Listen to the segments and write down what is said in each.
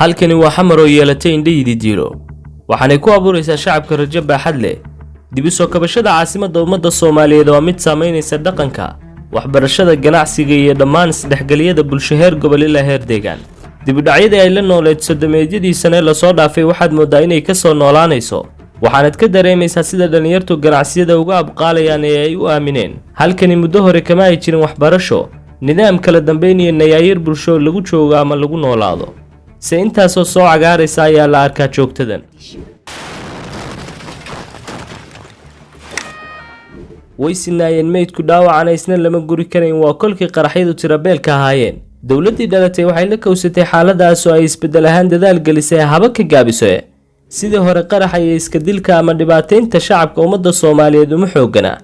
Halkani waa Xamar oo yeelatay indhayidi diiro, waxaanay ku abuuraysaa shacabka rajo baaxad leh. Dib u soo kabashada caasimadda ummadda Soomaaliyeed waa mid saamaynaysa dhaqanka, waxbarashada, ganacsiga iyo dhammaan isdhexgelyada bulsho, heer gobol ilaa heer deegaan. Dibudhacyadii ay la nooleed 30-meedyadii sane lasoo dhaafay waxaad mooddaa inay ka soo noolaanayso, waxaanad ka dareemaysaa sida dhallinyartu ganacsiyada uga abqaalayaan ee ay u aamineen. Halkani muddo hore kama ay jirin waxbarasho, nidaam kala dambeyn iyo nayaayir bulsho oo lagu joogo ama lagu noolaado, se intaasoo soo cagaaraysa ayaa la arkaa joogtadan. Way sinaayeen meydku, dhaawacana isna lama guri karayn. Waa kolkii qaraxyadu tirabeelka ahaayeen. Dowladdii dhalatay waxay la kowsatay xaaladaas oo ay isbeddel ahaan dadaal gelisay, haba ka gaabiso. Sidii hore qaraxa iyo iska dilka ama dhibaataynta shacabka ummadda Soomaaliyeed uma xoogana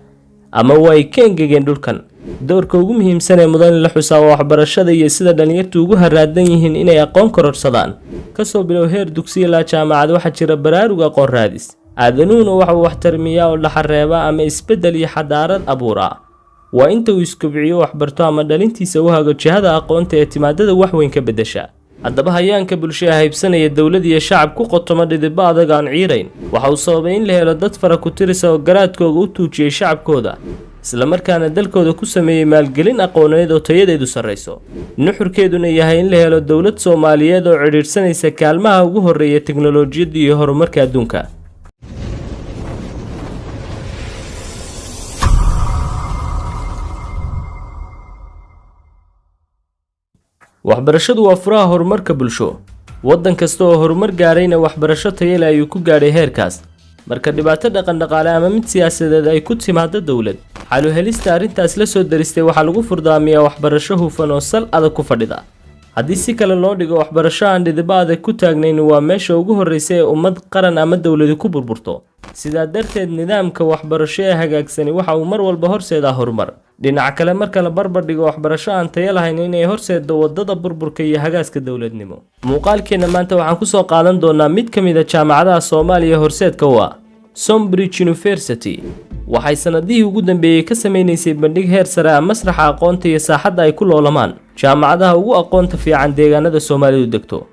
ama way ka engegeen dhulkan. Doorka ugu muhiimsan ee mudan in la xusaa waa waxbarashada iyo sida dhallinyartu ugu haraadan yihiin inay aqoon kororsadaan. Kasoo bilow heer dugsi ilaa jaamacad waxaa jira baraarug aqoon raadis. Aadanuhuna waxa uu waxtarmiyaa oo dhaxareeba ama isbeddel iyo xadaarad abuuraa waa inta uu iskobciyo, waxbarto ama dhalintiisa u hago jihada aqoonta ee timaadada wax weyn ka beddesha. Haddaba, hayaanka bulshada haybsanaya dowlad iyo shacab ku qotoma dhidibo adag aan ciirayn waxa uu sababay in la helo dad fara ku tirisa oo garaadkooga u tuujiyey shacabkooda, islamarkaana dalkooda ku sameeyey maalgelin aqooneed oo tayadeedu sarrayso, nuxurkeeduna yahay in la helo dowlad Soomaaliyeed oo cidhiidhsanaysa kaalmaha ugu horreeya teknolojiyadda iyo horumarka adduunka. Waxbarashadu waa furaha horumarka bulsho. Waddan kasta oo horumar gaarayna waxbarasho tayo leh ayuu ku gaadhay heerkaas. Marka dhibaato dhaqandhaqaale ama mid siyaasadeed ay ku timaado dowlad, xalu helista arrintaas la soo daristay waxaa lagu furdaamiyaa waxbarasho hufan oo sal adag ku fadhida. Haddii si kale loo dhigo, waxbarasho aan dhidibo adag ku taagnayn waa meesha ugu horreysa ee ummad, qaran ama dowladi ku burburto. Sidaa darteed, nidaamka waxbarasho ee hagaagsani waxa uu mar walba horseedaa horumar. Dhinaca kale, marka la barbar dhigo waxbarasho aan tayo lahayn inay horseeddo waddada burburka iyo hagaaska dowladnimo. Muuqaalkeenna maanta waxaan kusoo qaadan doonaa mid ka mid a jaamacadaha Soomaaliya horseedka u ah, Sombridge University. Waxay sanadihii ugu dambeeyey ka sameynaysay bandhig heer sare ah masraxa aqoonta iyo saaxadda ay ku loolamaan jaamacadaha ugu aqoonta fiican deegaanada Soomaalidu degto.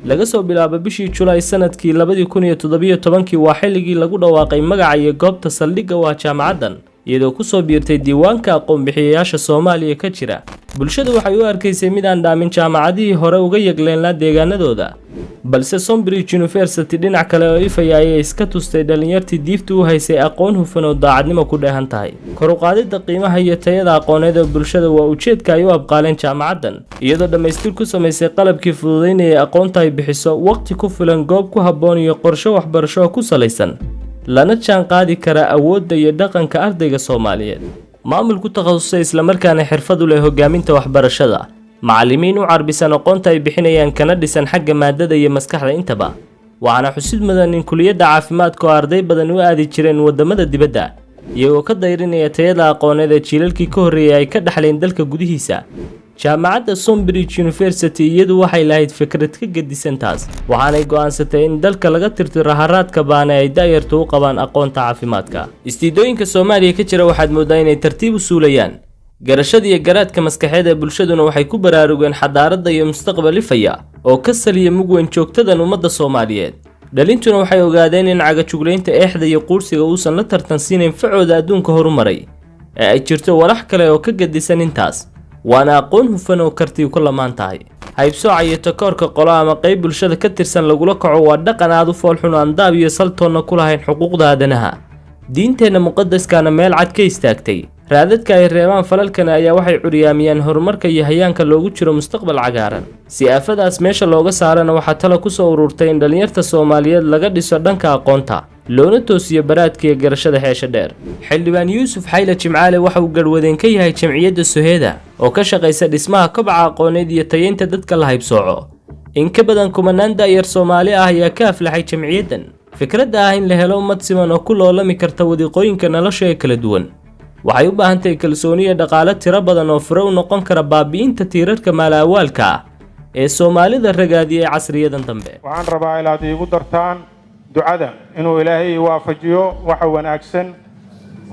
Laga soo bilaabo bishii Julaay sanadkii 2017-kii waa xilligii lagu dhawaaqay magaca iyo goobta saldhigga u ah jaamacaddan, iyadoo kusoo biirtay diiwaanka aqoon-bixiyayaasha Soomaaliya ka jira. Bulshadu waxay u arkaysay mid aan dhaamin jaamacadihii hore uga yagleenlaa deegaanadooda, balse Sombridge University dhinac kale oo ifaya ayay iska tustay dhallinyartii diifta u haysay aqoon hufan oo daacadnimo ku dheehan tahay. Kor u qaadidda qiimaha iyo tayada aqooneed ee bulshada waa ujeedka ay u abqaaleen jaamacaddan, iyadoo dhammaystir ku samaysay qalabkii fududaynayay aqoonta ay bixiso, waqti ku filan, goob ku habboon iyo qorshe waxbarasho oo ku salaysan lana jaan qaadi kara awoodda iyo dhaqanka ardayga Soomaaliyeed. Maamul ku takhasusay islamarkaana xirfad u leh hogaaminta waxbarashada, macallimiin u carbisan aqoonta ay bixinayaan, kana dhisan xagga maadada iyo maskaxda intaba. Waxaana xusid mudan in kuliyadda caafimaadka oo arday badan u aadi jireen waddamada dibadda iyagoo ka dayrinaya tayada aqooneed ee jiilalkii ka horreeyay ay ka dhexleen dalka gudihiisa, jaamacadda Sombridge University iyadu waxay lahayd fikrad ka gedisan taas, waxaanay go'aansatay in dalka laga tirtiro haraadka baana ay da'yartu u qabaan aqoonta caafimaadka. Istiidooyinka Soomaaliya ka jira waxaad mooddaa inay tartiib u suulayaan. Garashada iyo garaadka maskaxeed ee bulshaduna waxay ku baraarugeen xadaaradda iyo mustaqbal ifaya oo ka saliya mugweyn joogtadan ummadda Soomaaliyeed. Dhalintuna waxay ogaadeen in cagajuglaynta, eexda iyo quursiga uusan la tartansiinayn facooda adduunka horumaray, ee ay jirto walax kale oo ka gedisan intaas, waana aqoon hufan oo karti ku lamaan tahay. Haybsooca iyo takoorka qolo ama qayb bulshada ka tirsan lagula kaco waa dhaqan aad u foolxun, aan daab iyo saltoonna ku lahayn xuquuqda aadanaha, diinteenna muqadaskaana meel cad ka istaagtay. Raadadka ay reebaan falalkani ayaa waxay curyaamiyaan horumarka iyo hayaanka loogu jiro mustaqbal cagaaran. Si aafadaas meesha looga saarana, waxaa tala kusoo ururtay in dhallinyarta Soomaaliyeed laga dhiso dhanka aqoonta, loona toosiyo baraadka iyo garashada xeesha dheer. Xildhibaan Yuusuf Xayle Jimcaale waxa uu garhwadeen ka yahay jamciyadda Soheeda oo ka shaqaysa dhismaha kobaca aqooneed iyo tayeynta dadka la haybsooco. In ka badan kumanaan da'yar Soomaali ah ayaa ka aflaxay jamciyaddan. Fikradda ah in la helo ummad siman oo ku loolami karta wadiiqooyinka nolosha ee kala duwan waxay u baahan tahay kalsooni iyo dhaqaale tiro badan oo fure u noqon kara baabi'inta tiirarka maalaawaalka ah ee Soomaalida ragaadiyey casriyadan dambe. Waxaan rabaa inaad iigu dartaan ducada inuu Ilaahay i waafajiyo waxa wanaagsan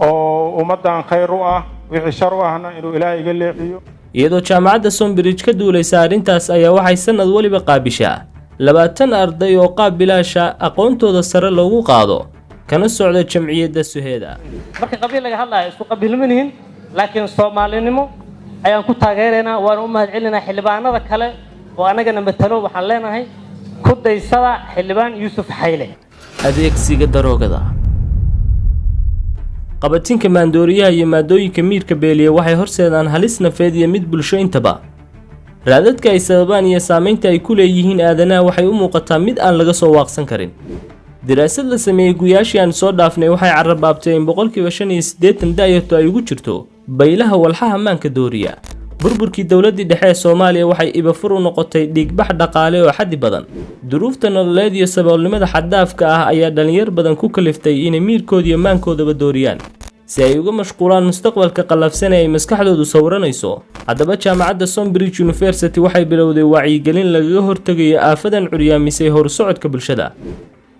oo ummaddan khayr u ah, wixii shar u ahna inuu Ilaahay iga leexiyo. Iyadoo jaamacadda Sombridge ka duulaysa arrintaas ayaa waxay sanad weliba qaabishaa 20 arday oo qaab bilaasha aqoontooda sare loogu qaado, kana socda jamciyadda Suheeda. Marka qabiil laga hadlayo, isku qabiilma nihin, laakiin Soomaalinimo ayaan ku taageeraynaa, waana u mahad celinaynaa xildhibaanada kale oo annagana matalo. Waxaan leenahay ku daysada Xildhibaan Yuusuf Xayle. Adeegsiga daroogada, qabatinka maandooriyaha iyo maadooyinka miirka beeliya waxay horseedaan halis nafeed iyo mid bulsho intaba. Raadadka ay sababaan iyo saamaynta ay ku leeyihiin aadanaha waxay u muuqataa mid aan laga soo waaqsan karin. Daraasad la sameeyey guyaashii aan soo dhaafnay waxay carrabaabtay in 85% da'yartu ay ugu jirto baylaha walxaha maanka dooriya. Burburkii dowladdii dhexe ee Soomaaliya waxay ibafur u noqotay dhiigbax dhaqaale oo xaddi badan. Duruufta nololeed iyo saboolnimada xaddaafka ah ayaa dhallinyar badan ku kaliftay inay miirkooda iyo maankoodaba dooriyaan si ay uga mashquulaan mustaqbalka qallafsan ee ay maskaxdoodu sawiranayso. Haddaba, jaamacadda Sombridge University waxay bilowday wacyigelin lagaga hortegayo aafadan curyaamisay horusocodka bulshada,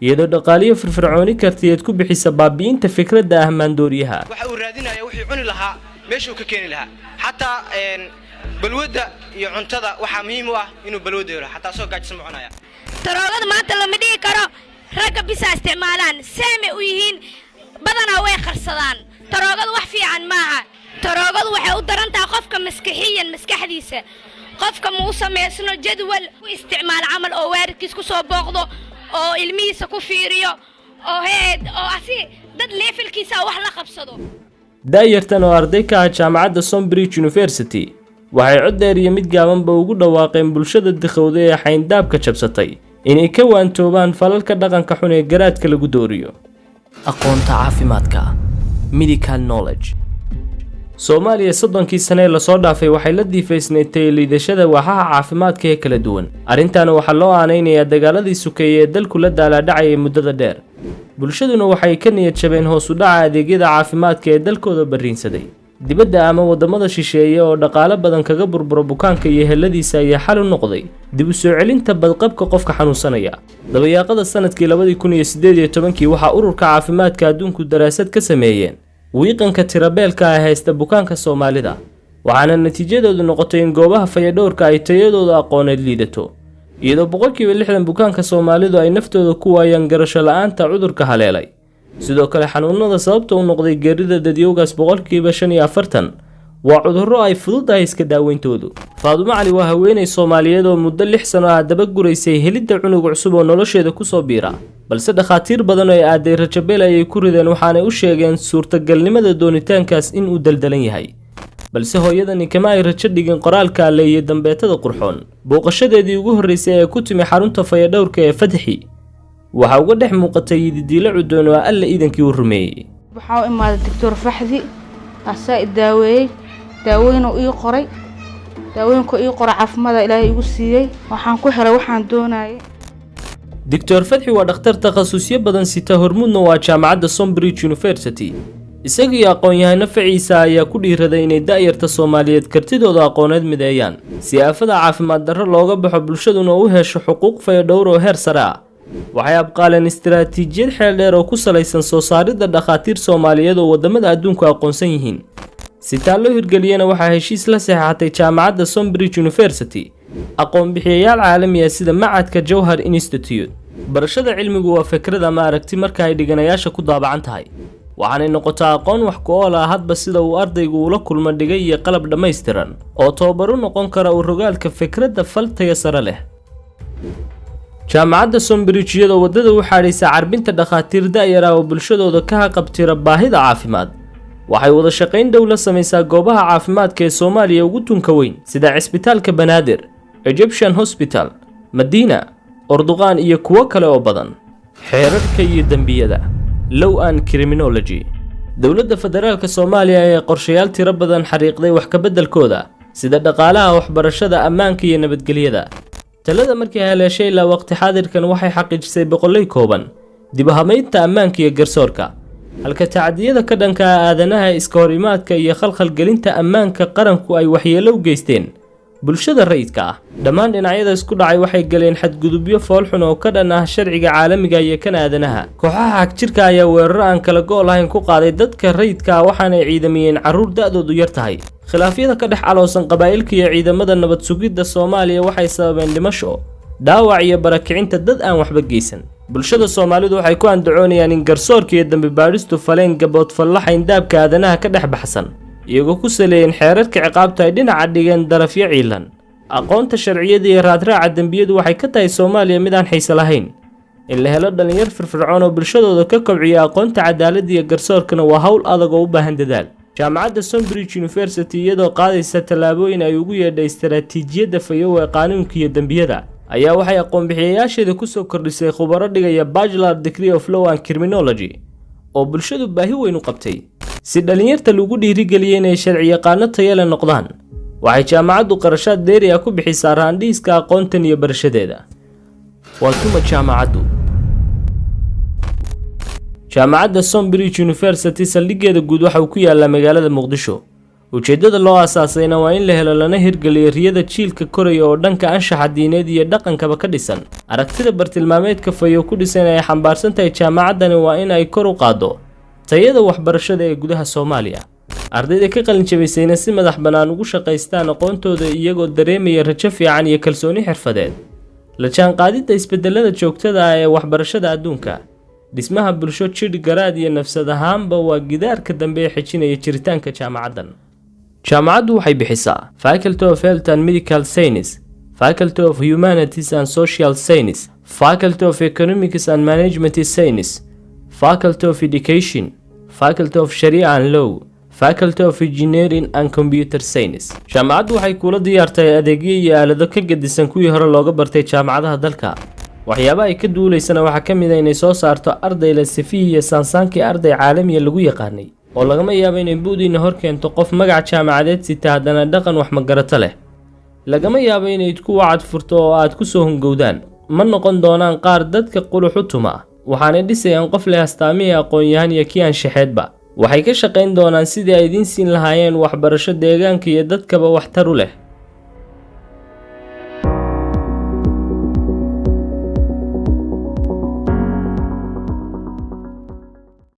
iyadoo dhaqaaliyo firfircooni kartiyeed ku bixisa baabi'inta fikradda ah maandooriyaha. Waxa uu raadinaya wixii cuni lahaa, meeshuu ka keeni lahaa. Xataa balwadda iyo cuntada waxaa muhiim u ah inuu balwadda helo, xataa soo gaajsan ma cunaya. Daroogada maanta lama dhigi karo ragga bisa isticmaalaan, saamay u yihiin, badanaa way qarsadaan. Daroogadu wax fiican maaha. Daroogadu waxay u daran tahay qofka maskixiyan, maskaxdiisa. Qofka ma u samaysno jadwal u isticmaal camal oo waalidkiis ku soo booqdo oo ilmihiisa ku fiiriyo oo heed oo asi dad leefalkiisa wax la qabsado. Daayartan oo arday ka ah jaamacadda Sombridge University waxay cod dheer iyo mid gaabanba ugu dhawaaqeen bulshada dikhowda ee xayndaabka jabsatay inay ka waantoobaan falalka dhaqanka xun ee garaadka lagu dooriyo. Aqoonta caafimaadka, medical knowledge. Soomaaliya 30kii sane ee lasoo dhaafay waxay la diifaysnayd liidashada waaxaha caafimaadka ee kala duwan. Arrintaana waxaa loo aanaynayaa dagaaladii sukeeye ee dalku la daalaadhacayay muddada dheer. Bulshaduna waxay ka niyad jabeen hoos u dhaca adeegyada caafimaadka ee dalkooda barriinsaday. Dibadda ama waddamada shisheeye oo dhaqaale badan kaga burburo bukaanka iyo heladiisa ayaa xal u noqday dib u soo celinta badqabka qofka xanuunsanaya. Dabayaaqada sanadkii 2018kii waxaa Ururka Caafimaadka Adduunku daraasad ka sameeyeen wiiqanka tirabeelka ah haysta bukaanka Soomaalida, waxaana natiijadoodu noqotay in goobaha fayadhowrka ay tayadooda aqooneed liidato, iyadoo 60% bukaanka Soomaalidu ay naftooda ku waayaan garasho la-aanta cudurka haleelay. Sidoo kale, xanuunada sababta u noqday geerida dadyowgaas 45% waa cudurro ay fududahay iska daaweyntoodu. Faadumo Cali waa haweeney Soomaaliyeed oo muddo 6 sano ah daba guraysay helidda cunug cusub oo nolosheeda kusoo biira, balse dhakhaatiir badan oo ay aaday rajabeel ayay ku rideen, waxaanay u sheegeen suurtagalnimada doonitaankaas inuu daldalan yahay. Balse hooyadani kama ay rajo dhigin qoraalka Alle iyo dambeetada qurxoon. Booqashadeedii ugu horreysay ee ku timi xarunta fayadhowrka ee Fatxi waxaa uga dhex muuqatay yididiilo cudoon oo Alle iidankii u rumeeyey. Waxaa u imaaday Doctor Faxdi, asaa i daaweeyey, daawooyinuu ii qoray. Daawooyinku ii qoray caafimaada Ilaahay igu siiyey, waxaan ku helay waxaan doonayay. Doctor Fatxi waa dhakhtar takhasusyo badan sita, hormuudna waa jaamacadda Sombridge University. Isaga iyo aqoon-yahano faciisa ayaa ku dhiiraday inay da'yarta Soomaaliyeed kartidooda aqooneed mideeyaan si aafada caafimaad darro looga baxo, bulshaduna u hesho xuquuq fayadhowr oo heer sare ah. Waxay abqaaleen istaraatiijiyad xeel dheer oo ku salaysan soo saaridda dhakhaatiir Soomaaliyeed oo waddamada adduunku aqoonsan yihiin. Si taa loo hirgeliyana, waxaa heshiis la saxeexatay jaamacadda Sombridge University aqoon bixiyayaal caalami ah sida Macadka Jowhar Institute. Barashada cilmigu waa fikrad ama aragti marka ay dhiganayaasha ku daabacan tahay, waxaanay noqotaa aqoon wax ku ool ah hadba sida uu ardaygu ula kulmo dhigay iyo qalab dhammaystiran oo tababaru noqon kara u rogaalka fikradda faltaya sare leh. Jaamacadda Sombridge, iyadoo waddada u xaadhaysa carbinta dhakhaatiir da'yar ah oo bulshadooda ka haqabtira baahida caafimaad, waxay wada shaqayn dhow la samaysaa goobaha caafimaadka ee Soomaaliya ugu tunka weyn, sida Cisbitaalka Banaadir, Egyptian Hospital, Madiina, Orduqaan iyo kuwo kale oo badan. Xeerarka iyo dembiyada, law and criminology. Dowladda Federaalka Soomaaliya ayaa qorshayaal tiro badan xariiqday wax ka beddelkooda, sida dhaqaalaha, waxbarashada, ammaanka iyo nabadgelyada. Talada markii haleeshay ilaa waqti xaadirkan waxay xaqiijisay boqolay kooban dib u hamaynta ammaanka iyo garsoorka, halka tacadiyada ka dhanka ah aadanaha, iska hor imaadka iyo khalkhalgelinta ammaanka qaranku ay waxyeello u geysteen bulshada rayidka ah. Dhammaan dhinacyada isku dhacay waxay galeen xadgudubyo foolxun oo ka dhan ah sharciga caalamiga iyo kan aadanaha. Kooxaha xagjirka ayaa weeraro aan kala go' lahayn ku qaaday dadka rayidka ah, waxaanay ciidamiyeen carruur da'doodu yar tahay. Khilaafyada ka dhex aloosan qabaa'ilka iyo ciidamada nabad sugidda Soomaaliya waxay sababeen dhimasho. Dhaawac iyo barakicinta dad aan waxba geysan. Bulshada Soomaalidu waxay ku andacoonayaan in garsoorka iyo dembi baadhistu faleen gaboodfallo xayndaabka aadanaha ka dhex baxsan, iyagoo ku saleeyeen xeerarka ciqaabta ay dhinaca dhigeen darafyo ciilan. Aqoonta sharciyada iyo raadraaca dembiyadu waxay ka tahay Soomaaliya mid aan xiise lahayn. In la helo dhallinyar firfircoon oo bulshadooda ka kobciya aqoonta cadaaladda iyo garsoorkana waa hawl adag oo u baahan dadaal. Jaamacadda Sombridge University, iyadoo qaadaysa tallaabooyin ay ugu yeedhay istaraatiijiyadda fayow ee qaanuunka iyo dembiyada, ayaa waxay aqoon-bixiyayaasheeda kusoo kordhisay khubaro dhigaya Bachelor Degree of Law and Criminology oo bulshadu baahi weyn u qabtay, si dhallinyarta lagu dhiirigeliyay inay sharci yaqaano tayo leh noqdaan. Waxay jaamacaddu qarashaad dheeri ah ku bixisaa raandhiiska aqoontan iyo barashadeeda. Waa tuma jaamacaddu? Jaamacadda Sombridge University saldhiggeeda guud waxa uu ku yaalaa magaalada Muqdisho. Ujeeddada loo aasaasayna waa in la helo lana hirgeliyo riyada jiilka koraya oo dhanka anshaxa diineed iyo dhaqankaba ka dhisan. Aragtida bartilmaameedka fayo ku dhisan ay xambaarsan tahay jaamacaddani waa in ay kor u qaaddo tayada waxbarashada ee gudaha Soomaaliya, ardayda ka qalinjabisayna si madax bannaan ugu shaqaystaan aqoontooda, iyagoo dareemaya rajo fiican iyo kalsooni xirfadeed. La jaanqaadidda isbedelada joogtada ah ee waxbarashada adduunka, dhismaha bulsho jidh, garaad iyo nafsad ahaanba waa gidaarka dambe ee xejinaya jiritaanka jaamacaddan. Jaamacaddu waxay bixisaa Faculty of Health and Medical Science, Faculty of Humanities and Social Science, Faculty of Economics and Management Science, Faculty of Education, Faculty of Sharia and Law, Faculty of Engineering and Computer Science. Jaamacaddu waxay kula diyaartahay adeegyo iyo aalado ka gedisan kuwii hore looga bartay jaamacadaha dalka. Waxyaaba ay ka duuleysana waxaa ka mid ah inay soo saarto arday la sifihi iyo saansaankii arday caalamiya lagu yaqaanay, oo lagama yaabo inay bu'diina hor keento qof magac jaamacadeed sita haddana dhaqan wax magarato leh. Lagama yaabo inay ku wacad furto oo aad ku soo hungowdaan. Ma noqon doonaan qaar dadka qulux u tuma. Waxaanay dhisayaan qof leh astaamihii aqoon-yahan iyo kii anshaxeedba. Waxay ka shaqayn doonaan sidii ay idiin siin lahaayeen waxbarasho deegaanka iyo dadkaba waxtar u leh.